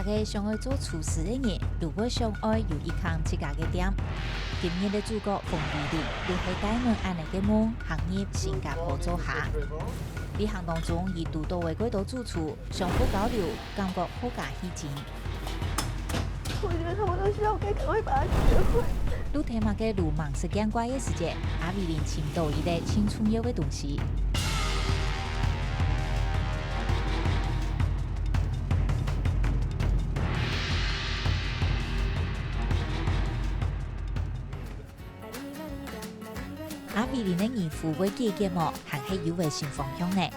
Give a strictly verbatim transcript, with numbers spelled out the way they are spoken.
逐个想愛做廚師个人，都會想愛有一間自家个店。今日个主角馮美玲，就係帶等恁仔个夢，行入新加坡做客。旅行當中，佢堵著个幾多主廚，相互交流，感覺好加起勁。我覺得他們都需要我可以趕快把它學會。路頭嘛个路盲失見怪个時節，阿偉玲尋著一個盡重要个東西。阿偉玲个耳蝮會解結無，還係有個新方向呢？